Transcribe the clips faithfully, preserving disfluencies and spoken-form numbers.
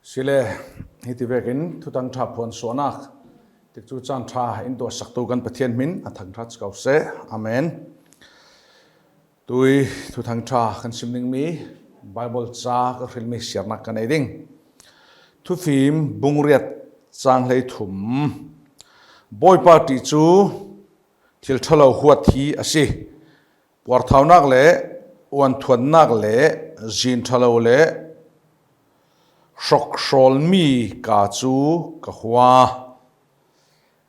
Sile, hiti vekin Thuthang ṭha phuansuahnak tikcu caan ṭha in tuahsaktu kan Pathian hmin a thangṭhat ko seh. Amen. Tui Thuthang ṭha kan sim dingmi Baibal ca ka hrilmi siarnak kan nei ding. Thufim bung riat cang hleithum. Bawipa ṭih cu thil ṭhalo huat hi a si. Puarthaunak le uanthuannak le zin ṭhalo le hrokhrawlmi ka cu ka hua.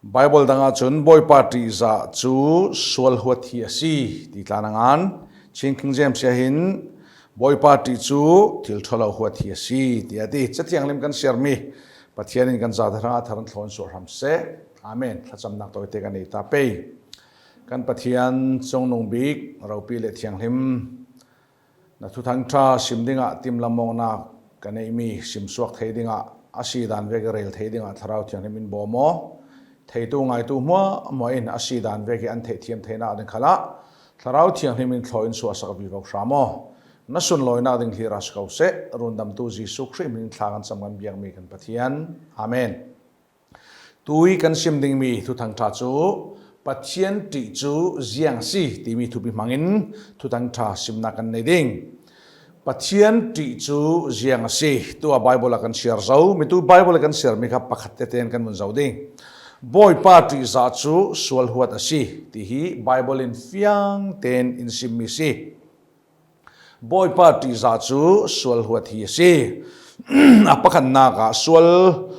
Baibal dang ahcun Bawipa ṭihzah cu sual huat hi a si, ti tla nangan Chin King James ah hin Bawipa ṭih cu thil ṭhalo huat hi a si, tiah a ti. Cathiang lim kan siarmi Pathian in kan zate hrangah thar in thlawn sual hram seh. Amen. Thlacamnak tawite kan nei ta pei. Kan Pathian, Cawngnung Bik, Ropi le Thianghlim, na Thuthang ṭha sim dingah timlam awknak ka neihmi, simsuak thei dingah, a si dan vek i rel thei dingah Thlarau Thianghlim in bawm aw. Theitu ngaitu hmuahhmuah in a si dan vek i an theihthiam theinak ding khalah Thlarau Thianghlim in thlaw in suahsak vivo hram aw. Na sunlawinak ding hlira si ko seh, rundamtu Jesuh Khrih hmin in thla kan cam kan biakmi kan Pathian. Amen. Tui kan sim dingmi Thuthang ṭha cu Pathian ṭih cu ziang a si timi thupi hmangin Thuthang ṭha simnak kan nei ding. Pathian ṭih cu ziang a si. Tuah Baibal ah kan siar zo. Mitu Baibal ah kan siarmi kha pakhat tete in kan vun zo ding. Bawipa ṭihzah cu sual huat a si, ti hi Baibal in fiang tein in simmi si. Bawipa ṭihzah cu sual huat hi a si. A pakhatnak ah sual,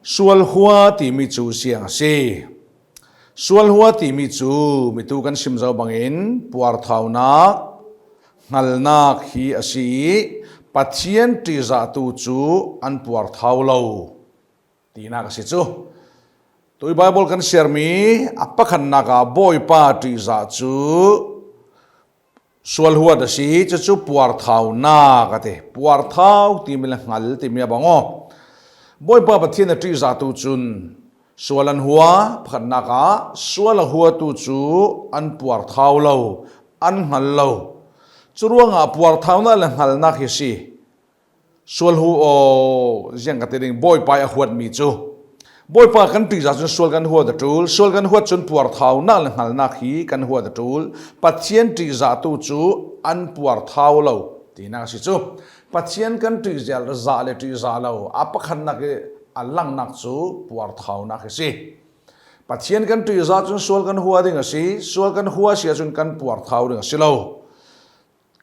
sual hua timi cu ziang a si. Sual hua timi cu mitu kan sim zo bangin puarthaunak, hngalnak hi a si i Pathian ṭihzahtu cu an puarthau lo, tinak a si cu. Tui Baibal kan siarmi a pakhatnak ah Bawipa ṭihzah cu sual huat a si, cucu puarthaunak a ti. Puarthau timi le hngal timi a bang aw. Bawipa Pathian a ṭihzahtu cun sual an hua, pakhatnak ah sual a huatu cu an puarthau lo, an hngal lo. Curuangah puarthaunak le hngalnak hi a si. Sual hu aw, ziang ka ti ding, Bawipa i a huatmi cu. Bawipa kan ṭihzah cun sual kan huat a ṭul, sual kan huat cun puarthaunak le hngalnak hi kan huat a ṭul. Pathian ṭihzahtu cu an puarthau lo, tinak a si cu. Pathian kan ṭihzah le ṭihzah lo, a pakhatnak i a langnak cu puarthaunak hi a si. Pathian kan ṭihzah cun sual kan hua ding a si, sual kan hua si ahcun kan puarthau ding a si lo.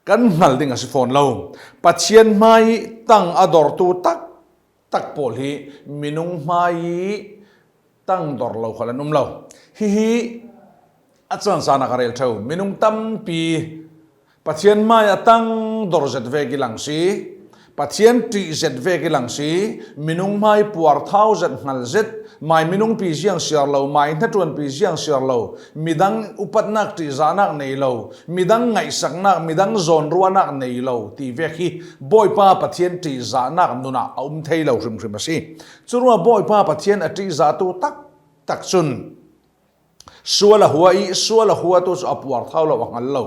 Kan hngal ding a si fawn lo. Pathian hmai tang a dortu taktak pawl hi minung hmai tang dor lo khal an um lo. Hihi a caan caan ah ka rel ṭheu. Minung tampi Pathian hmai a tang dor zet vek i lang si. Pathian ṭih zet vek i lang si. Minung hmai puarthau zet, hngal zet, mai minungpi ziang siar lo, mai hnaṭuanpi ziang siar lo, midang upatnak ṭihzahnak nei lo, midang ngaihsaknak, midang zawnruahnak nei lo ti vek hi Bawipa Pathian ṭihzahnak nun ah a um thei lo hrimhrim a si. Curuangah Bawipa Pathian a ṭihzahtu taktak cun sual a hua i sual a huatu cu a puarthau lo, a hngal lo.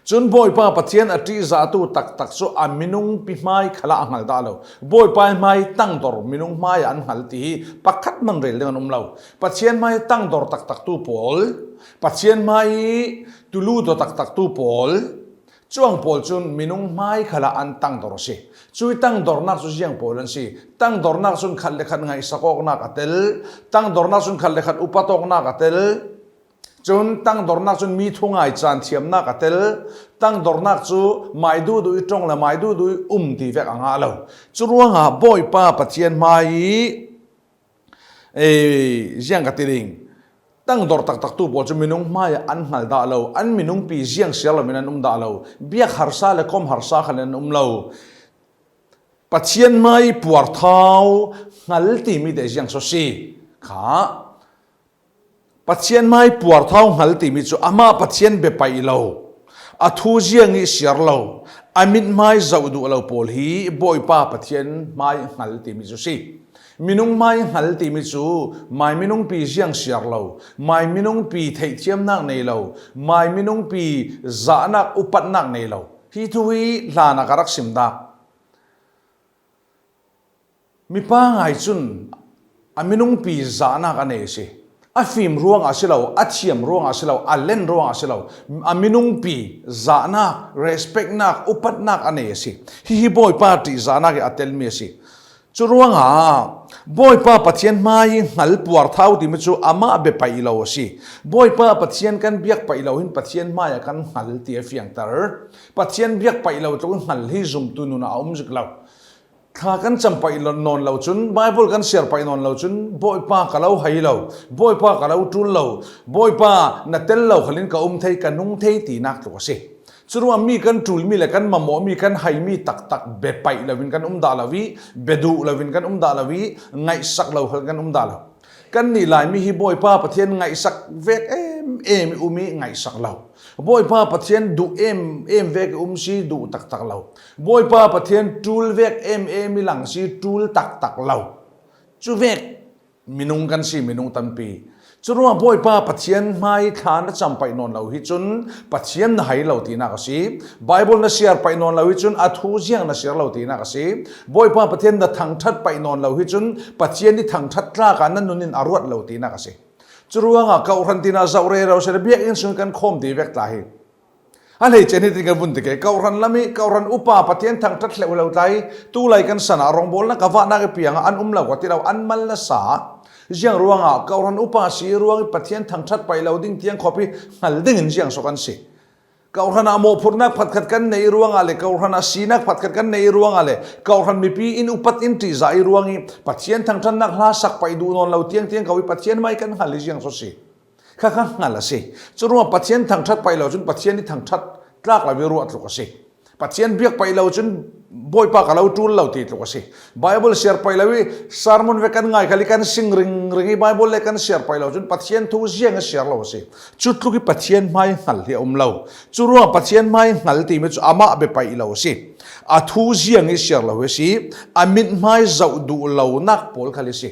Cun Bawipa Pathian a ṭihzahtu taktak cu a minungpi hmai khalah a hngal dah lo. Bawipa hmai tangdor minung hmai ah an hngal ti hi pakhat hmang rel ding an um lo. Pathian hmai tangdor taktaktu pawl, Pathian hmai tulu dor taktaktu pawl, cuang pawl cun minung hmai khalah an tangdor a si. Cui tangdornak cu ziang pawl an si. Tangdornak cun khat le khat ngaihsak awknak a tel. Tangdornak cun khat le khat upat awknak a tel. Cun tangdornak cun mi thungai caan thiamnak a tel. Tangdornak cu mai duhduh i ṭong le mai duhduh i um ti vek a ngah lo. Curuangah Bawipa Pathian hmai i, ei, ziang ka ti ding. Tangdor taktaktu pawl cu minung hmai ah an hngal dah lo, an minungpi ziang siar loin an um dah lo, biak harsa le kom harsa khal in an um lo. Pathian hmai puarthau hngal timi te ziang so si kha. Pathian hmai puarthau hngal timi cu amah Pathian biapaih lo, a thu ziang i siar lo, a mithmai zoh duh lo pawl hi Bawipa Pathian hmai hngal timi cu si. Minung hmai hngal timi cu mai minungpi ziang siar lo, mai minungpi theihthiamnak nei lo, mai minungpi zahnak upatnak nei lo. Hi thu hi hlan ah ka rak sim dah. Mi pangngai cun a minungpi zahnak a nei a si. A fim ruangah a si lo, a thiam ruangah a si lo, a len ruangah a si lo. A minungpi zahnak, respectnak, upatnak a nei a si. Hihi Bawipa ṭihzahnak i a telmi a si. Curuangah Bawipa Pathian hmai hngal puarthau timi cu amah bia paih lo a si. Bawipa Pathian kan biak paih lo hin Pathian hmai ah kan hngal ti a fiangter. Pathian biak paih lo tluk hngal hi zumtu nun ah a um zik lo. Thla kan cam paih lo, nawn lo cun, Baibal kan siar paih nawn lo cun, Bawipa ka lo hei lo, Bawipa ka lo ṭul lo, Bawipa na tel lo khalin ka um thei, ka nung thei tinak tluk a si. Curuangah mi kan ṭulmi le kan mamawhmi, kan heimi taktak bia paih loin kan um dah lo i, bia duh loin kan um dah lo i, ngaihsak lo khalin kan um dah lo. Kannih Laimi hi Bawipa Pathian ngaihsak vek em em i um i ngaihsak lo. Bawipa Pathian duh em em vek i um si duh taktak lo. Bawipa Pathian ṭul vek em em i lang si ṭul taktak lo. Cu vek minung kan si, minung tampi. Curuangah Bawipa Pathian hmai thla na cam paih nawn lo hi cun Pathian na hei lo tinak a si. Baibal na siar paih nawn lo hi cun a thu ziang na siar lo tinak a si. Bawipa Pathian na thangṭhat paih nawn lo hi cun Pathian i thangṭhat tlak ah na nun in a ruat lo tinak a si. Curuangah kawhhran tinah zoh rero seh le biakinn sung kan khawm ti vek tla hi. A hleice ni tin kan vun ti ke, kawhhran lam i kawhhran upa Pathian thangṭhat hleuh lo tla hi. Tulai kan san ah rawngbawlnak a vahnak i piang ah an um lo ka ti lo, an mal nasa. Ziang ruangah kawhhran upa si ruang i Pathian thangṭhat paih lo ding tiang khawp hi hngal dingin ziang so kan si. Kawhhran ah mawhphurhnak phatkhat kan neih ruangah le kawhhran ah sinak phatkhat kan neih ruangah le kawhhran mipi in upat in ṭihzah i ruang i Pathian thangṭhatnak hlasak paih duh nawn lo tiang tiang ko i Pathian hmai kan hngal i ziang so si. Kha kha hngal a si. Curuangah Pathian thangṭhat paih lo cun Pathian i thangṭhat tlak lo i ruah tluk a si. Pathian biak paih lo cun Bawipa ka lo ṭul lo ti tluk a si. Baibal siar paih lo i sermon ve kan ngai khal i kan sing ringring i Baibal le kan siar paih lo cun Pathian thu ziang a siar lo a si. Cu tluk i Pathian hmai hngal hi a um lo. Curuangah Pathian hmai hngal timi cu amah bia paih lo a si. A thu ziang i siar lo hi a si. A mithmai zoh duh lonak pawl khal hi a si.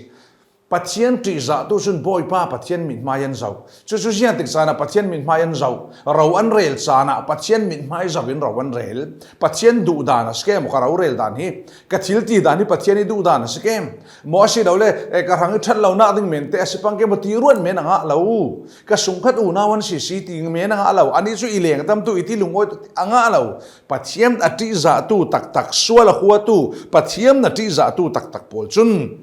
Pathian ṭihzahtu cun Bawipa Pathian mithmai an zoh. Cucu ziangtik caan ah Pathian mithmai an zoh. Ro an rel caan ah Pathian mithmai zoh in ro an rel. Pathian duhdan a si ke maw, ka ro rel dan hi, ka thil ti dan hi Pathian i duhdan a si ke maw, a si lo le, eh, ka hrang i ṭhat lonak ding men te a si pang ke maw ti ruat men a ngah lo. Ka sungkhat unau an si si ti men a ngah lo. Anih cu i lengtamtu i ti lungawi a ngah lo. Pathian a ṭihzahtu taktak, sual a huatu, Pathian a ṭihzahtu taktak pawl cun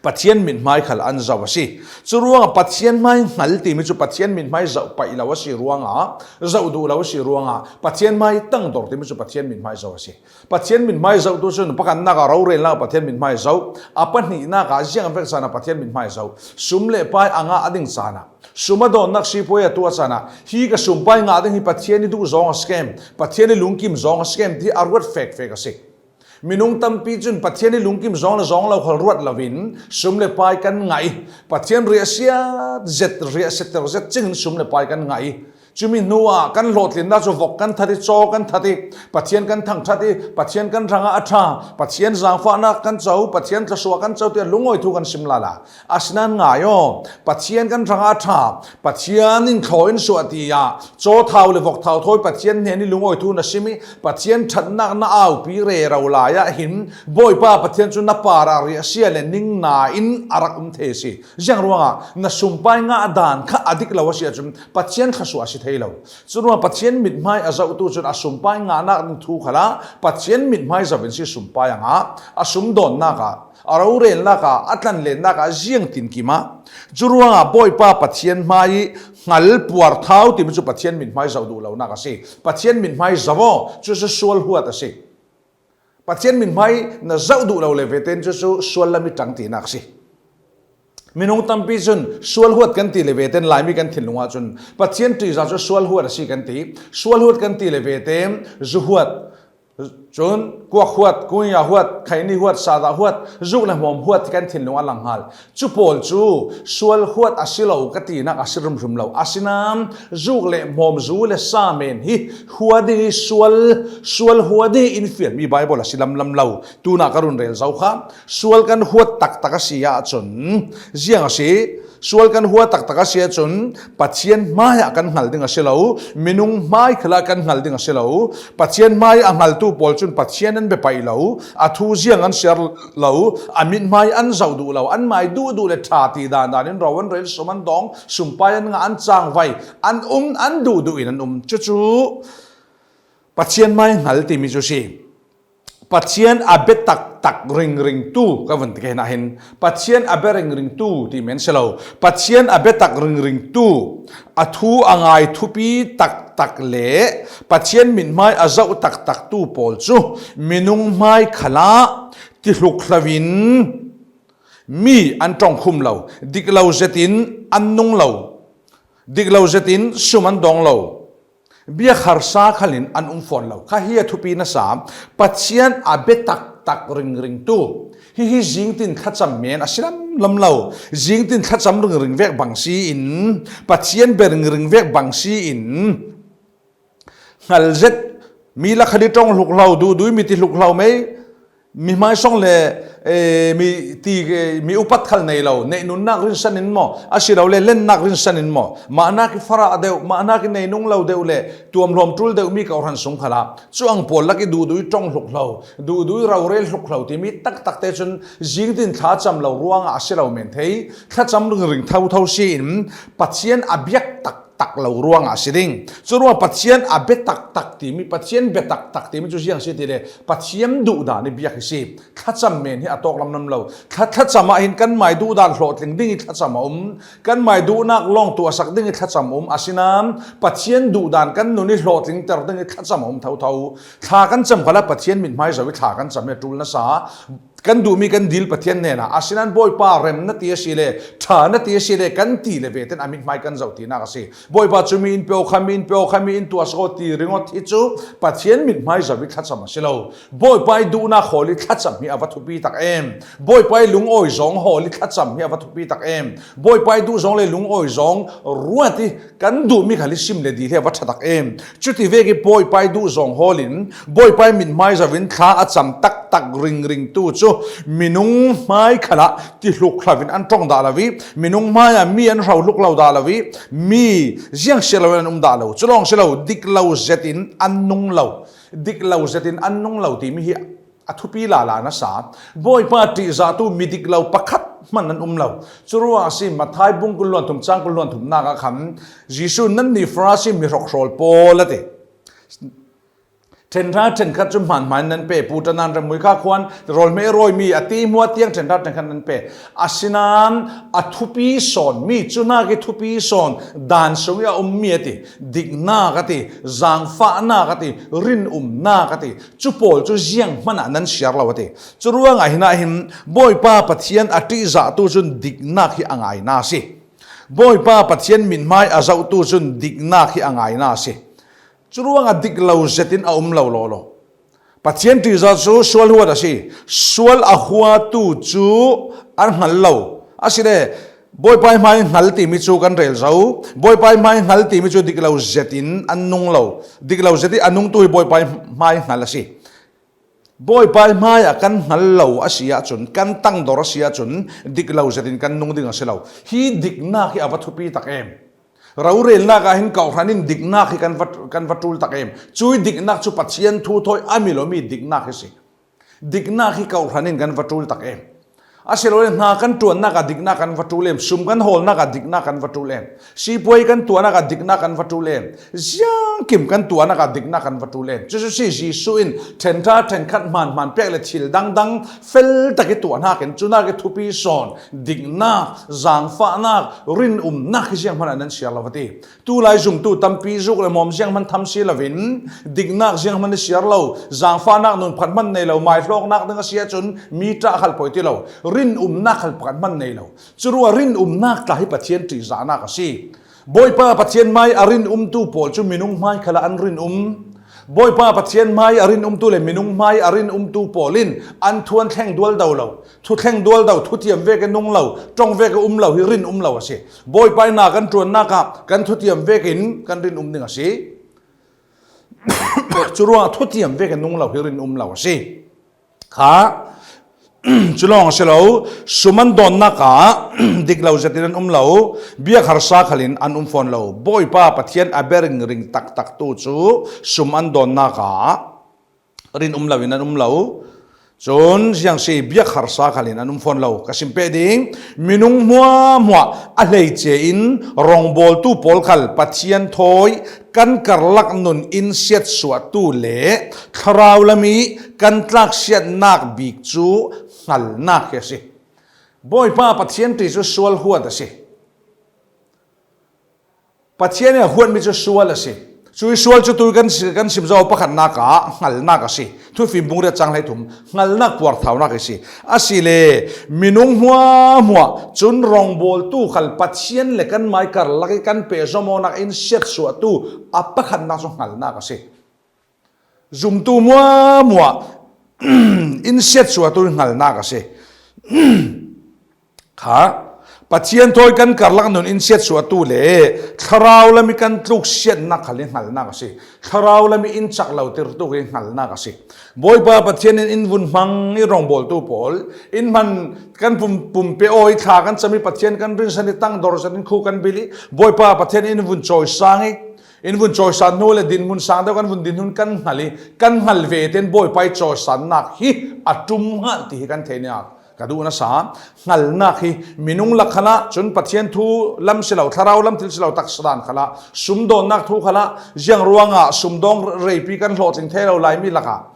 Pathian mithmai khal an zoh a si. Curuangah Pathian hmai hngal timi cu Pathian mithmai zoh paih lo a si ruangah, zoh duh lo a si ruangah, Pathian hmai tangdor timi cu Pathian mithmai zoh a si. Pathian mithmai zohtu cun pakhatnak ah rorelnak ah Pathian mithmai zoh, a pahnihnak ah ziang vek caan ah Pathian mithmai zoh, sum le pai a ngah a ding caan ah, sum a dawnnak sipuai a tuah caan ah, hi ka sumpai ngah ding hi Pathian i duh zong a si kem, Pathian i lungkim zong a si kem ti a ruat fekfek a si. Minung tampi cun Pathian i lungkim zong le zong lo khal ruat loin sum le pai kan ngah i Pathian riahsiat zet, riahsiatter zet cingin sum le pai kan ngah i, cumi hnuah kan hlawhtlinnak cu vok kan that i, caw kan that i, Pathian kan thangṭhat i, Pathian kan hrangah a ṭha, Pathian zaangfahnak kan co, Pathian thluasuah kan co tiah lungawi thu kan sim lala. Asinain ngai aw, Pathian kan hrangah a ṭha, Pathian in thlaw in suah tiah cawthau le vokthau thawi Pathian hnen i lungawi thu na sim i Pathian ṭhatnak na aupi rero lai ah hin Bawipa Pathian cu na parah riahsia le ningna in a rak um thei a si. Ziang ruangah na sumpai ngah dan kha a dik lo a si ahcun Pathian thluasuah a si thei lo. Curuangah Pathian mithmai a zohtu cun a sumpai ngahnak ding thu khalah Pathian mithmai zoh in si sumpai a ngah, a sum dawnnak ah, a rorelnak ah, a tlanlennak ah ziangtin kim ah. Curuangah Bawipa Pathian hmai i hngal puarthau timi cu Pathian mithmai zoh duh lonak a si. Pathian mithmai zoh aw, cucu sual huat a si. Pathian mithmai na zoh duh lo le vete in cucu sual lam i ṭang tinak a si. Minung tampi cun sual huat kan ti le vete in Laimi kan thinlung ahcun Pathian ṭihzah cu sual huat a si kan ti. Sual huat kan ti le vete in zu huat, cun kuak huat, kunya huat, khaini huat, sahdah huat, zuk le hmawm huat hi kan thinlung a lang hngal. Cu pawl cu sual huat a si lo ka tinak a si hrimhrim lo. Asinain zuk le hmawm, zu le sa men hi hua ding i sual, sual hua ding i in fialmi Baibal a si lamlam lo. Tunah ka run rel zo kha. Sual kan huat taktak a si ahcun ziang a si. Sual kan huat taktak a si ahcun Pathian hmaiah kan hngal ding a si lo. Minung hmai khalah kan hngal ding a si lo. Pathian hmai a hngaltu pawl cun Pathian an bia paih lo, a thu ziang an siar lo, a mithmai an zoh duh lo, anmai duhduh le ṭha ti dan danin ro an rel, sum an dawng, sumpai an ngah, an cangvai, an um, an duhduh in an um. Cucu Pathian mai hngal timi cu si. Pathian a bia taktak ringringtu ka vun ti kei hna hin, Pathian a bia ringringtu ti men si lo. Pathian a bia tak ringringtu, a thu a ngai thupi taktak le Pathian mithmai a zoh taktaktu pawl cu minung hmai khalah tihluk hlo in mi an ṭongkhum lo, dik lo zetin an nung lo, dik lo zetin sum an dawng lo, biakharsa khalin an um fawn lo. Kha hi a thupi nasa, Pathian a bia taktak ringringtu. Hihi zingtin thlacam men a si lamlam lo. Zingtin thlacam ringring vek bang si in, Pathian bia ringring vek bang si in, hngal zet, mi lakhali ṭong hluk hlo, duhdui mi ti hluk hlo mei, mi hmaisawng le, eh, mi ti, eh, mi upat khal nei lo, neih nunnak rinsan in maw, a si lo le lennak rinsan in maw, mahnak i farah deuh, mahnak i nei nung lo deuh le tuamhlawm ṭul deuh mi kohhran sung khalah cu ang pawl lak i duhdui ṭong hluk hlo, duhdui rorel hluk hlo timi taktak te cun zingtin thlacam lo ruangah a si lo men thei, thlacam ringring thotho si in Pathian a biak tak tak lo ruangah a si ding. Curuangah Pathian a bia taktak timi, Pathian bia taktak timi cu ziang si ti le Pathian duhdan i biak hi si. Thlacam men hi a tawk lamlam lo. Thla, thlacam ah hin kanmai duhdan hlawhtling ding i thlacam a um. Kanmai duhnak lawng tuahsak ding i thlacam a um. Asinain Pathian duhdan kan nun i hlawhtlingter ding i thlacam a um thotho. Thla kan cam khalah Pathian mithmai zoh i thla kan cam hi a ṭul nasa. Kan duhmi kan dil Pathian hnenah, asinain Bawipa, rem na ti a si le, ṭha na ti a si le, kan ti le veten a mithmai kan zoh tinak a si. Bawipa, cumi in pe aw, khami in pe aw, khami in tuahsak aw ti ringawt hi cu Pathian mithmai zoh i thlacam a si lo. Bawipa i duhnak hawl i thlacam hi a va thupi tak em. Bawipa i lungawi zawng hawl i thlacam hi a va thupi tak em. Bawipa i duh zawng le lungawi zawng ruat i kan duhmi khal i sim le dil hi a va ṭha tak em. Cuti vek i Bawipa i duh zawng hawl in, Bawipa i mithmai zoh in thla a cam taktak ringringtu cu minung hmai khalah tihluk hlo in an ṭong dah lo i, minung hmai ah mi an hro hluk lo dah lo i, mi ziang si lo in an um dah lo. Cu lawng si lo, dik lo zetin an nung lo. Dik lo zetin an nung lo timi hi a thupi lala nasa. Bawipa ṭihzahtu mi dik lo pakhat hman an um lo. Curuangah a si, Matthai bung kul hluan thum cang kul hluan thumnak ah khan Jesuh, "Nannih Farasi mi hrokhrawl pawl," a ti. "Ṭhenhra ṭhenkhat cu hmaanhma in nan pe, pu ṭanan remhmui kha khuan, rawlhmeh rawimi a ti hmuah tiang ṭhenhra ṭhenkhat nan pe. Asinain a thupi sawnmi, cunak i thupi sawn dan sung i a ummi," a ti. Diknak a ti, zangfahnak a ti, rinumnak a ti. Cu pawl cu zianghman ah nan siar lo a ti. Curuangah hin ah hin Bawipa Pathian a ṭihzahtu cun diknak hi a ngai hna a si. Bawipa Pathian mithmai a zohtu cun diknak hi a ngai hna a si. Curuangah dik lo zetin a um lo lawlaw. Pathian ṭihzah cu sual huat a si. Sual a huatu cu an hngal lo. Asile Bawipa i hmai hngal timi cu kan rel zo. Bawipa i hmai hngal timi cu dik lo zetin an nung lo. Dik lo zetin a nungtu hi Bawipa i hmai hngal a si. Bawipa i hmai ah kan hngal lo a si ahcun, kan tangdor a si ahcun, dik lo zetin kan nung ding a si lo. Hi diknak hi a va thupi tak em. Rorelnak ah hin kohhran in diknak hi kan va, kan va ṭul tak em. Cui diknak cu Pathian thu thawi a mi lomi diknak hi si. Diknak hi kohhran in kan va ṭul tak em. Asilole hna kan ṭuannak ah diknak kan va ṭul em, sum kan hawlnak ah diknak kan va ṭul em, sipuai kan tuahnak ah diknak kan va ṭul em, ziangkim kan tuahnak ah diknak kan va ṭul em. Cucu si Jesuh in ṭhenṭha ṭhenkhat hmaanhman pek le thil dangdang fel tak i tuah hnakin cunak i thupi sawn diknak, zangfahnak, rinumnak hi zianghman ah nan siar lo a ti. Tulai zumtu tampi zuk le mawm zianghman tham si loin, diknak zianghman i siar lo, zangfahnak nun pakhat hman nei lo, maihlawknak ding a si ahcun mi ṭah khal poi ti lo, rinumnak khal pakhat hman nei lo. Curuangah rinumnak tla hi Pathian ṭihzahnak a si. Bawipa Pathian hmai a rinumtu pawl cu minung hmai khalah an rinum. Bawipa Pathian hmai a rinumtu le minung hmai a rinumtu pawl in an thu an thleng dualdo lo. Thu thleng dualdo, thutiam vek i nung lo, ṭong vek i um lo hi rinum lo a si. Bawipa i hna kan ṭuannak ah kan thutiam vekin kan rinum ding a si. Curuangah thutiam vek i nung lo hi rinum lo a si. Kha, cu lawng a si lo, sum an dawnnak ah dik lo zetin an um lo, biakharsa khalin an um fawn lo. Bawipa Pathian a bia ringring taktak tu cu sum an dawnnak ah rin um lo in an um lo. Cun ziangsi biak harsa khalin an um fawn lo. Ka sim peh ding, minung hmuahhmuah a hleice in rawngbawltu pawl khal Pathian thawi kan karlak nun in siatsuahtu le thlarau lam i kan tlaksiatnak bik cu hngalnak hi a si. Bawipa Pathian ṭi cu sual huat a si. Pathian in a huatmi cu sual a si. Cuih sual cu tu kan si, kan sim zo pakhatnak ah hngalnak a si. Thufim bung riat cang hleithum, hngalnak puarthaunak a si. A si le, minung hmuahhmuah cun rawngbawltu khal Pathian le kan mai karlak i kan pehzom awknak in siatsuahtu a pakhatnak cu hngalnak a si. Zumtu hmuahhmuah in siatsuahtu hngalnak a si. Kha, Pathian thawi kan karlak nun in siatsuahtu le thlarau lam i kan tluksiatnak khal i hngalnak a si. Thlarau lam i in cak lo tirtu hi hngalnak a si. Bawipa Pathian in in vun hmang i rawngbawltu pawl, in hman kan pum, pumpe aw i thla kan cam i Pathian kan rinsan i tangdor zat in khu kan bil i Bawipa Pathian in vun cawisang i in vun cawisan hnu le dinhmun sang deuh kan vun dinhmun kan hngal i kan hngal ve tein Bawipa i cawisannak hi a ṭum hngal ti hi kan theihnak ka duh nasa. Hngalnak hi minung lak khalah cun Pathian thu lam si lo, thlarau lam thil si lo, taksa dan khalah, sumdawnnak thu khalah, ziang ruangah sumdawng reipi kan hlawhtling thei lo laimi lakah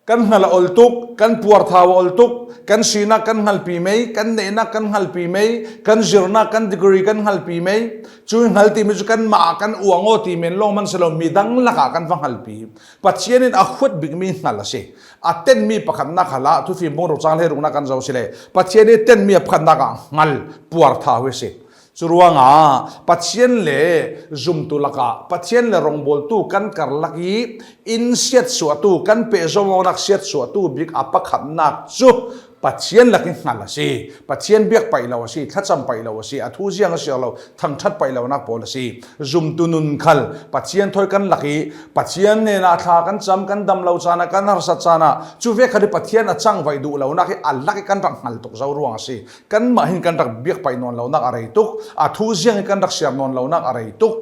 kan hngal a ol tuk, kan puarthau a ol tuk, kan sinak kan hngalpi mei, kan nehnak kan hngalpi mei, kan zirnak kan degree kan hngalpi mei. Cu hngal timi cu kanmah ah kan uang aw ti men lawng hman si lo, midang lakah kan va hngalpi. Pathian in a huat bikmi hngal a si. A tenmi pakhatnak khalah, Thufim bung ruk cang hleiruknak kan zoh si le, Pathian i tenmi a pakhatnak ah hngal puarthau hi a si. Curuangah Pathian le zumtu lakah, Pathian le rawngbawltu kan karlak i in siatsuahtu, kan pehzom awknak siatsuahtu bik a pakhatnak cu Pathian lak i hngal a si. Pathian biak paih lo a si, thlacam paih lo a si, a thu ziang a si lo, thangṭhat paih lonak pawl a si. Zumtu nun khal Pathian thawi kan lak i Pathian hnenah thla kan cam, kan dam lo caan ah, kan harsat caan ah, cu vek khat i Pathian a cangvaih duh lonak i a lak i kan rak hngal tuk zo ruang a si. Kanmah hin kan rak biak paih nawn lonak a rei tuk, a thu ziang i kan rak siar nawn lonak a rei tuk,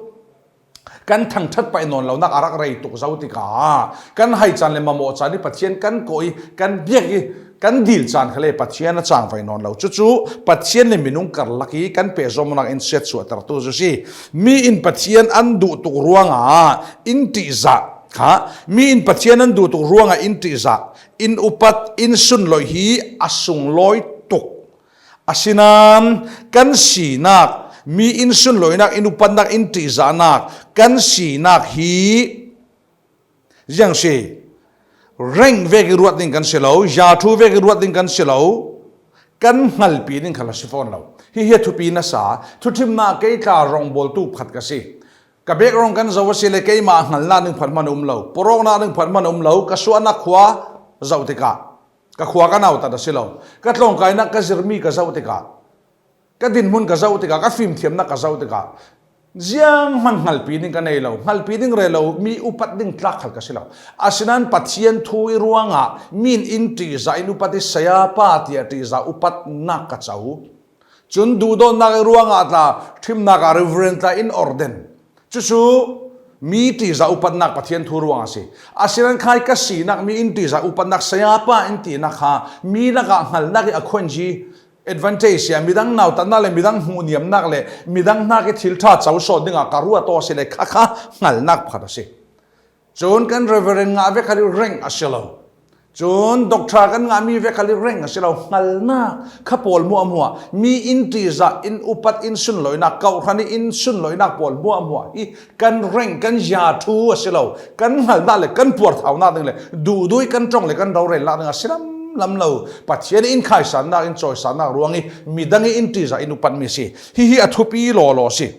kan thangṭhat paih nawn lonak a rak rei tuk zo tikah kan hai caan le mamawh caan i Pathian kan kawh i kan biak i kan dil caan khal le Pathian a cangvaih nawn lo. Cucu Pathian le minung karlak i kan pehzom awknak in siatsuahtertu cu si. Mi in Pathian an duh tuk ruangah in ṭihzah kha, mi in Pathian an duh tuk ruangah in ṭihzah, in upat, in sunloih hi a sunglawi tuk. Asinain kan sinak, mi in sunloihnak, in upatnak, in ṭihzahnak, kan sinak hi ziang si, rengh vek i ruat ding kan si lo, yaṭhu vek i ruat ding kan si lo, kan hngalpi ding khal a si fawn lo. Hihi a thupi nasa, thuṭhimnak kei tla rawngbawltu pakhat ka si. Ka background kan zoh a si le keimah hngalnak ding pakhat hman a um lo, pawrawknak ding pakhat hman a um lo, ka suahnak khua zoh tikah, ka khua ka nautat a si lo, ka tlawngkainak ka zirmi ka zoh tikah, ka dinhmun ka zoh tikah, ka fimthiamnak ka zoh tikah, zianghman hngalpi ding ka nei lo, hngalpi ding rel lo, mi upat ding tlak khal ka si lo. Asinain Pathian thu i ruangah mi in in ṭihzah, in upat i sayapa tiah ṭihzah upatnak ka co. Cun duhdawtnak i ruangah tla, ṭhimnak ah Reverend tla in ordain. Cucu mi ṭihzah upatnak Pathian thu ruang a si. Asinain khai ka sinak mi in ṭihzah upatnak sayapa in tinak kha mi lakah hngalnak i a khuanzi advantage sia, midang nautatnak le midang hmuhniamnak le midang hnak i thil ṭha co sawt dingah ka ruat aw a si le kha kha hngalnak pakhat a si. Cun kan Reverend ngah vek kha dih reng a si lo. Cun doctor kan ngahmi vek kha dih reng a si lo. Hngalnak kha pawl hmuahhmuah, mi in ṭihzah, in upat, in sunloihnak, kawhhran i in sunloihnak pawl hmuahhmuah hi kan reng, kan yaṭhu a si lo. Kan hngalnak le kan puarthaunak ding le duhduh i kan ṭong le kan rorelnak ding a si lamlam lo. Pathian in khaisannak, in cawisannak ruang i midang i in ṭihzah, in upatmi a si. Hihi a thupi lawlaw a si.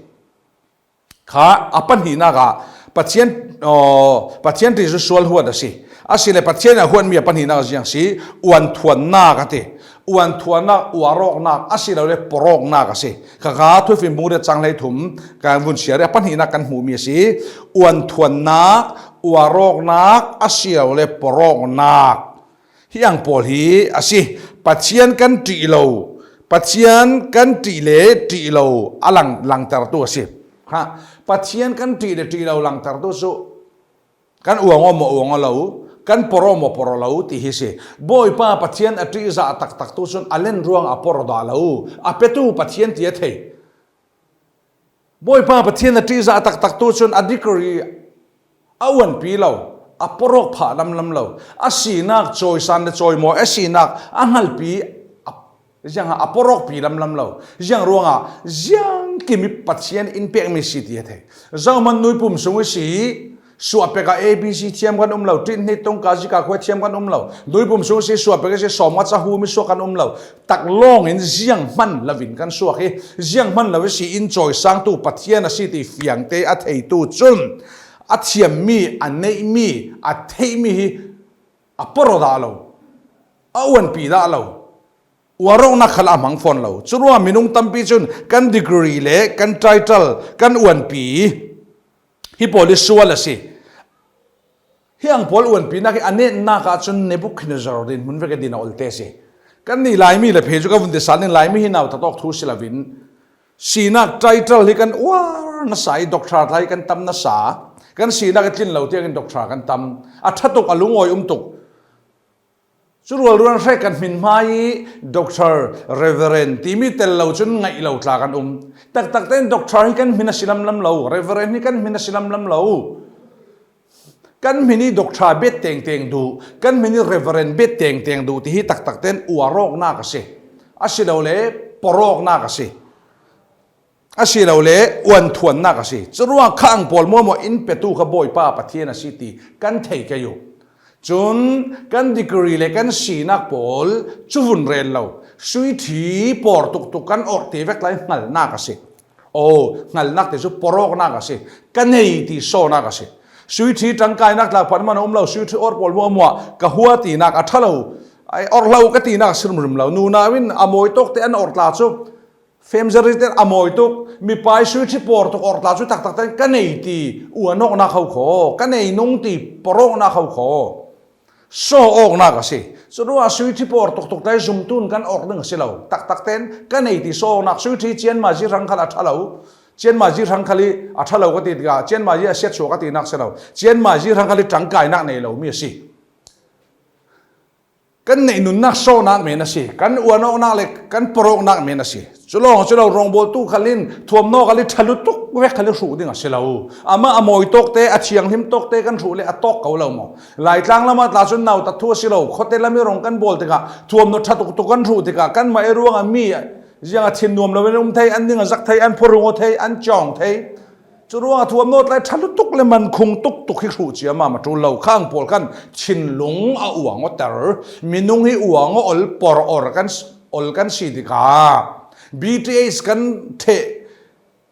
Kha a pahnihnak ah Pathian, aw, Pathian ṭi cu sual huat a si. A si le Pathian a huatmi a pahnihnak ziang si, uanthuannak a ti. Uanthuannak, uarawknak a si lo le pawrawknak a si. Kha kha Thufimbung riat cang hleithum kan vun siar i a pahnihnak kan hmuhmi a si. Uanthuannak, uarawknak a si lo le pawrawknak. Hi ang pawl hi a si. Pathian kan ṭih lo, Pathian kan ṭih le ṭih lo a lang, langtertu a si. Ha, Pathian kan ṭih le ṭih lo langtertu cu kan uang aw maw, uang aw lo, Kan poro maw poro lo ti hi si. Bawipa Pathian a ṭihzah taktak tu cun a len ruang a poro dah lo. A petu Pathian ti a thei. Bawipa Pathian a ṭihzah taktak tu cun a degree a uanpi lo, a porawk phah lamlam lo, a sinak cawisan le cawimawi, a sinak a hngalpi, a, ziang a porawkpi lamlam lo. Ziang ruangah ziang kimi Pathian in pekmi si ti a thei. Zohman nuipum sung i si, suahpek ah A B C thiam kan um lo, ṭit hnit tongka zika khua thiam kan um lo. Nuipum sung i si, suahpek i si, sawmnga cahu mi suak kan um lo. Taklawng in ziang hman lovin kan suak hi, ziang hman lo i si in cawisangtu Pathian a si ti fiangte a theitu cun a thiammi, a neihmi, a theihmi hi a poro dah lo, a uanpi dah lo, uarawknak khal a hmang fawn lo. Curuangah minung tampi cun kan degree le kan title, kan uanpi hi pawl i sual a si. Hi ang pawl uanpinak hi a netnak ahcun Nebuchadnezzar dinhmun vek i din a olte a si. Kannih Laimi le phei cu ka vun ti sal ning, Laimi hi nautat awk thu si lovin, sinak title hi kan uar nasa i, doctor tla hi kan tam nasa. Kan sinak i tlin lo tiangin doctor kan tam. A ṭha tuk, a lungawi um tuk. Cu rualruan hrek kan hmin hmai i doctor, reverend timi tel lo cun ngaih lo tla kan um. Taktak tein doctor hi kan hmin a si lamlam lo, reverend hi kan hmin a si lamlam lo. Kan hmin i doctor bet tengteng duh, kan hmin i reverend bet tengteng duh ti hi taktak tein uarawknak a si. Asilole porawknak a si. Asilole uanthuannak a si. Curuang kha ang pawl muahmuah in petu kha Bawipa Pathian a si ti kan thei kei uh. Cun kan degree le kan sinak pawl cu vun rel lo. Sui ṭhi pawr tuktuk kan orh ti vek lai hngalnak a si. Oh, hngalnak ti cu porawknak a si. Ka nei ti sawnak a si. Sui ṭhi ṭangkainak tlak phan man a um lo, sui ṭhi orh pawl muahmuah ka hua tinak a ṭha lo. Ai, orh hlah ka tinak a si rimrim lo. Nunau in a mawi tawk te an orh tla cu, femzeri te a mawi tuk, mipa i sui ṭhi pawr tuk orh tla cu taktak tein ka nei ti uanawknak ho kho, ka nei nung ti porawknak ho kho. Saw awknak a si. Curuangah sui ṭhi pawr tuktuk te zumtu in kan orh ding a si lo. Taktak tein ka nei ti saw awknak, sui ṭhi cianmazi hrang khal a ṭha lo. Cianmazi hrang khal i a ṭha lo ka ti tikah, cianmazi a siatsuah ka tinak si lo. Cianmazi hrang khal i ṭangkainak nei lomi a si. Kan neih nunnak sawnak men a si. Kan uanawknak le kan porawknak men a si. Cu lawng cu lo, rawngbawltu khal in thuamhnaw khal i ṭha lutuk vek khal i hruh ding a si lo. Amah a mawi tawk te, a thianghlim tawk te kan hruh le a tawk ko lo maw? Laitlang lamah tla cun nautat thu a si lo. Khuate lam i rong kan bawl tikah, thuamhnaw ṭha tuktuk kan hruh tikah, kanmah i ruangah mi ziang a thin nuam lo in um thei, an ning a zak thei, an phurung aw thei, an cawng thei. Curuangah thuamhnaw tlai ṭha lutuk le mankhung tuktuk hi hruh ciammam a ṭul lo. Kha ang pawl khan thinlung a uang awter, minung hi uang aw ol, por or kan s-, ol kan si tikah B T H kan ṭheh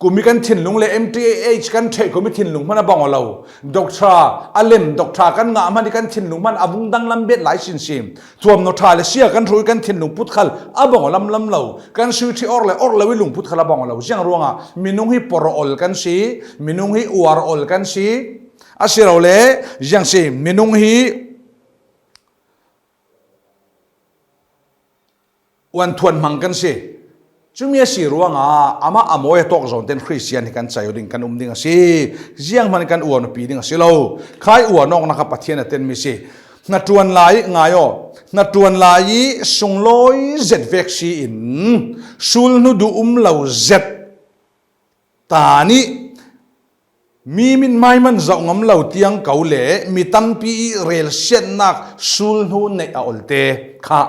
kumi kan thinlung le M T A H kan ṭheh kumi thinlung hman a bang aw lo. Doctor a lem, doctor kan ngah hman i kan thinlung hman a vung danglam bet lai sinsin. Thuamhnaw ṭha le sia kan hruh i kan thinlung put khal a bang aw lamlam lo. Kan sui ṭhi orh le orh lo i lungput khal a bang aw lo. Ziang ruangah minung hi por aw ol kan si, minung hi uar aw ol kan si. Asilole ziang si, minung hi uanthuan hmang kan si. Cumi a si ruangah amah a mawi a tawk zawn ten Khristian hi kan cai aw ding, kan um ding a si. Zianghman kan uan awpi ding a si lo. Khai uan awknak kha Pathian a tenmi si. Hnaṭuan lai ngai aw. Hnaṭuan lai i sunglawi zet vek si in sulhnu duh um lo zet ta nih, mi mithmai man zoh ngam lo tiang ko le mi tampi i relsiatnak sulhnu neih a olte kha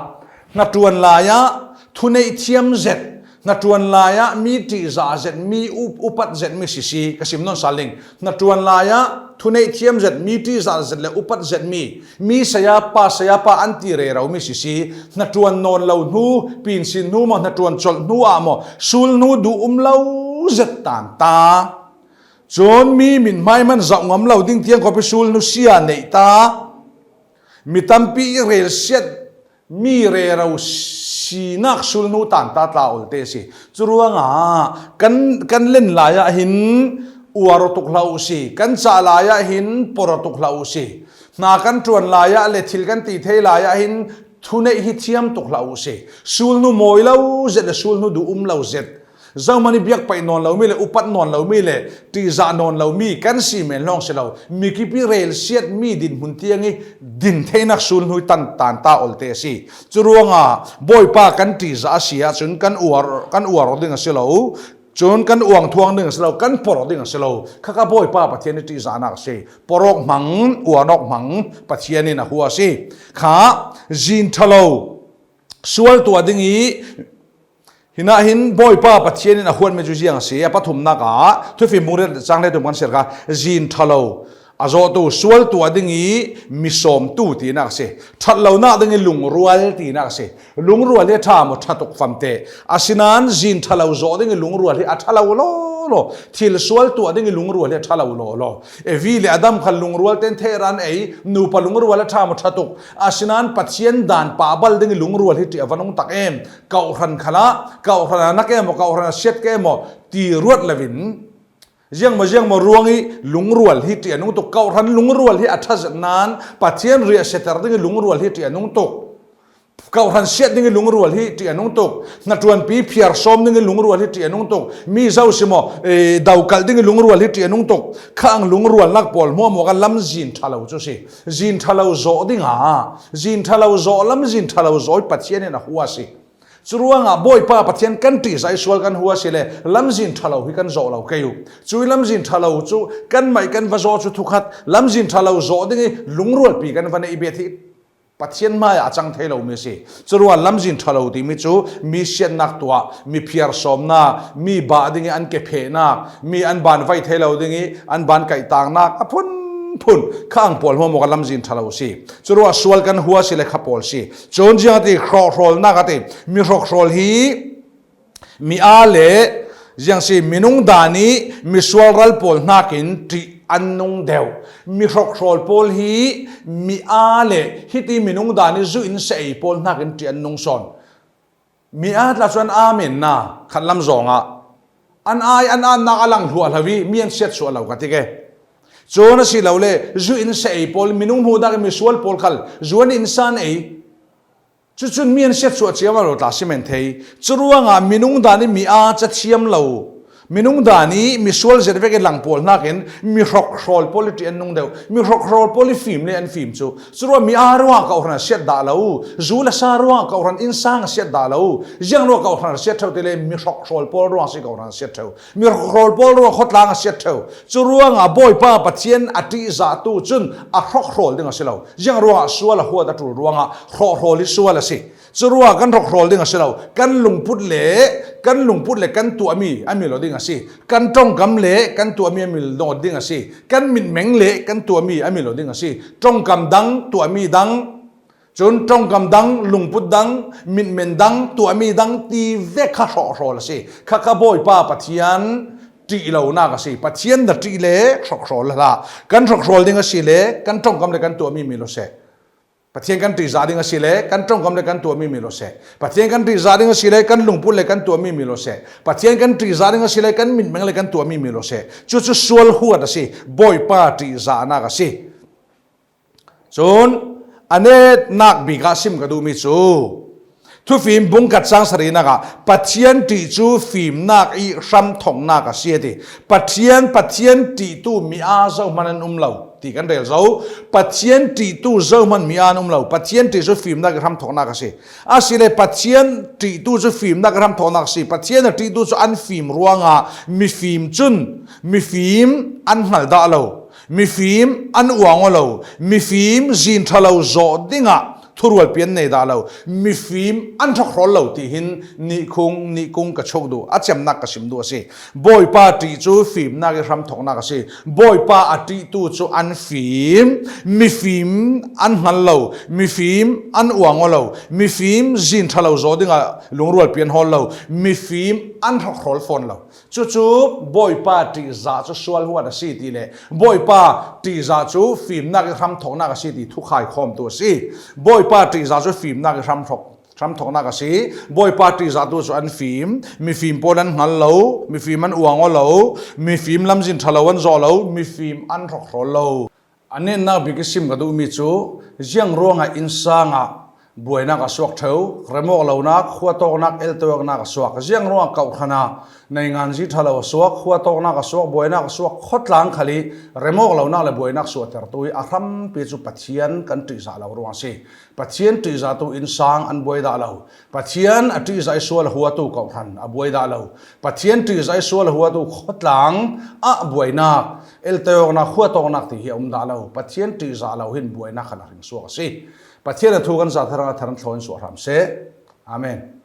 hnaṭuan lai ah thuneih thiam zet, hnaṭuan lai ah mi ṭihzah zet, mi up-, upat zet mi si si, ka sim nawn sal ning. Hnaṭuan lai ah thuneih thiam zet, mi ṭihzah zet le upat zet mi, mi saya pa, saya pa an ti rero mi si si, hnaṭuan nawn lo hnu, pinsin hnu maw, hnaṭuan colh hnu ah maw, sulhnu duh um lo zet tan ta. Cun mi mithmai man zoh ngam lo ding tiang kawpi sulhnu sia neih ta. Mi tampi i relsiat mi rero sinak sulhnu tan ta tla olte si. Curuangah kan, kan len lai ah hin uar aw tuk hlah uh si. Kan cah lai ah hin por aw tuk hlah uh si. Hna kan ṭuan lai ah le thil kan ti thei lai ah hin thuneih hi thiam tuk hlah uh si. Sulhnu mawi lo zet le sulhnu duh um lo zet. Zohman i biak paih nawn lo mi le, upat nawn lo mi le, ṭihzah nawn lo mi kan si men lawng si lo. Mikipi relsiat mi dinhmun tiang i din theinak sulhnu i tan tan ta olte a si. Curuangah Bawipa kan ṭihzah a si ahcun kan uar, kan uar ding a si lo. Cun kan uang thuang ding a si lo, kan porh ding a si lo. Kha kha Bawipa Pathian i ṭihzahnak a si. Porh awk hmang, uar awk hmang Pathian in a hua a si. Kha zin ṭha lo, sual tuah ding i, hinah hin Bawipa Pathian in a huatmi cu ziang a si. A pathumnak ah Thufim bung riat cang hleithum kan ser kha, zin ṭha lo, a zawhtu, sual tuah ding i mi sawmtu tinak a si. Ṭhat lonak ding i lungrual tinak a si. Lungrual hi a ṭha maw? Ṭha tuk famte. Asinain zin ṭha lo zawh ding i lungrual hi a ṭha lo law law. Thil sual tuah ding i lungrual hi a ṭha lo law law. Evi le Adam khan lungrual ten theih ran ei, nupa lungrual a ṭha maw? Ṭha tuk. Asinain Pathian dan pah bal ding i lungrual hi ṭih a va nung tak em. Kawhhran khalah, kawhhran a nak em maw, kawhhran a siat ke em maw, ti ruat lo in, ziangmaw ziangmaw ruang i lungrual hi ṭih a nung tuk. Kawhhran lungrual hi a ṭha zet nain Pathian riahsiater ding i lungrual hi ṭih a nung tuk. Kawhhran siat ding i lungrual hi ṭih a nung tuk. Hnaṭuanpi phiar sawm ding i lungrual hi ṭih a nung tuk. Mi zo si maw, eh, dokalh ding i lungrual hi ṭih a nung tuk. Kha ang lungrualnak pawl hmuahhmuah kha lam zin ṭha lo cu si. Zin ṭha lo zawh ding a, zin ṭha lo zawh, lam zin ṭha lo zawh i Pathian in a hua a si. Curuangah Bawipa Pathian kan ṭihzah i sual kan hua si le, lamzin ṭha lo hi kan zawh lo kei uh. Cu i lamzin ṭha lo cu kanmah i kan va zawh cu thukhat, lamzin ṭha lo zawh ding i lungrualpi kan va neih bet hi Pathian hmaiah a cang thei lomi a si. Curuangah lamzin ṭha lo timi cu mi siatnak tuah, mi phiar sawmnak, mi bah ding i an ke phehnak, mi an ban vai thei lo ding i an ban kaihtaknak a phunphun kha ang pawl hmuahhmuah kha lamzin ṭha lo si. Curuangah sual kan hua si le kha pawl si. Cun ziang a ti, hrawhhrawlnak a ti. Mi hrawhhrawl hi mi aa le ziang si, minung dan i misual ral pawl hnakin ṭih an nung deuh. Mi hrawhhrawl pawl hi mi aa le hiti minung dan i zu in sa ei pawl hnakin ṭih an nung sawn. Mi aa tla cu an aa men na khatlam zongah an aa i an aatnak a lang hluahhlo i mi an siatsuah lo ka ti ke. Cun a si lo le, zu in sa ei pawl, minung hmuhnak i misual pawl khal zu an in sa an ei. Cucun mi an siatsuah cio lo tla si men thei. Curuangah minung dan i mi aa cathiam lo, minung dan i misual zet vek i lang pawl hnakin mi hrawhhrawl pawl i ṭih an nung deuh. Mi hrawhhrawl pawl i fim le an fim cu. Curuah mi aa ruangah kawhhran a siat dah lo. Zu le sa ruangah kawhhran innsang a siat dah lo. Ziang ruangah kawhhran a siat ṭheu ti le mi hrawhhrawl pawl ruangah si kawhhran a siat ṭheu. Mi hrawhhrawl pawl ruangah khawtlang a siat ṭheu. Curuangah Bawipa Pathian a ṭihzahtu cun a hrawhhrawl ding a si lo. Ziang ruangah sual a huat a ṭul ruangah hrawhhrawl hi sual a si. Curuangah kan hrawhhrawl ding a si lo. Kan lungput le, kan lungput le kan tuahmi a mil aw ding a si. Kan ṭongkam le kan tuahmi a mil aw ding a si. Kan mitmeng le kan tuahmi a mil aw ding a si. Ṭongkam dang, tuahmi dang, cun ṭongkam dang, lungput dang, mitmen dang, tuahmi dang ti vek kha hrawhhrawl a si. Kha kha Bawipa Pathian ṭih lonak a si. Pathian na ṭih le hrawhhrawl hlah. Kan hrawhhrawl ding a si le kan ṭongkam le kan tuahmi mil aw seh. Pathian kan ṭihzah ding a si le kan ṭongkam le kan tuahmi mil aw seh. Pathian kan ṭihzah ding a si le kan lungput le kan tuahmi mil aw seh. Pathian kan ṭihzah ding a si le kan mitmeng le kan tuahmi mil aw seh. Cucu sual huat a si. Bawipa ṭihzahnak a si. Cun a netnak bik ah sim ka duhmi cu Thufim bungkhat cang sarinak ah Pathian ṭih cu fimnak i hramthoknak a si a ti. Pathian, Pathian ṭihtu mi aa zohman an um lo ti kan rel zo. Pathian ṭihtu zohman mi aa an um lo. Pathian ṭih cu fimnak i hramthoknak a si. Asile Pathian ṭihtu cu fimnak i hramthoknak a si. Pathian a ṭihtu cu an fim ruangah mifim cun mifim an hngal dah lo. Mifim an uang aw lo, mifim zin ṭha lo zawh dingah thurualpi an nei dah lo, mifim an hrawkhrawl lo, tihin nihkhung, nihkung ka chuk duh, a cemnak ka sim duh a si. Bawipa ṭih cu fimnak i hramthoknak a si. Bawipa a ṭihtu cu an fim, mifim an hngal lo, mifim an uang aw lo, mifim zin ṭha lo zawh dingah lungrualpi an hawl lo, mifim an hrawkhrawl fawn lo. Cucu Bawipa ṭihzah cu sual huat a si ti le Bawipa ṭihzah cu fimnak i hramthoknak a si ti thukhai khawmtu a si. Bawipa ṭihzah cu fimnak i hramthok, hramthoknak a si. Bawipa ṭihzahtu cu an fim, mifim pawl an hngal lo, mifim an uang aw lo, mifim lamzin ṭha lo an zawh lo, mifim an hrawkhrawl lo. A netnak bik i sim ka duhmi cu, ziang ruangah innsang ah buainak a suak ṭheu, remawk lonak, khuatawknak, eltawknak a suak, ziang ruangah kawhhran ah Neinganzi ṭha lo a suak, khuatawknak a suak, buainak a suak, khawtlang khal i remawk lonak le buainak suahtertu hi a hrampi cu Pathian kan ṭihzah lo ruang a si. Pathian ṭihzahtu innsang an buai dah lo. Pathian a ṭihzah i sual a huatu kawhhran a buai dah lo. Pathian ṭihzah i sual a huatu khawtlang ah buainak, eltaiawknak, khuatawknak ti hi a um dah lo. Pathian ṭihzah lo hin buainak khal a hring suak a si. Pathian a thu kan zahtak a thar an thlaw in suah hram seh. Amen.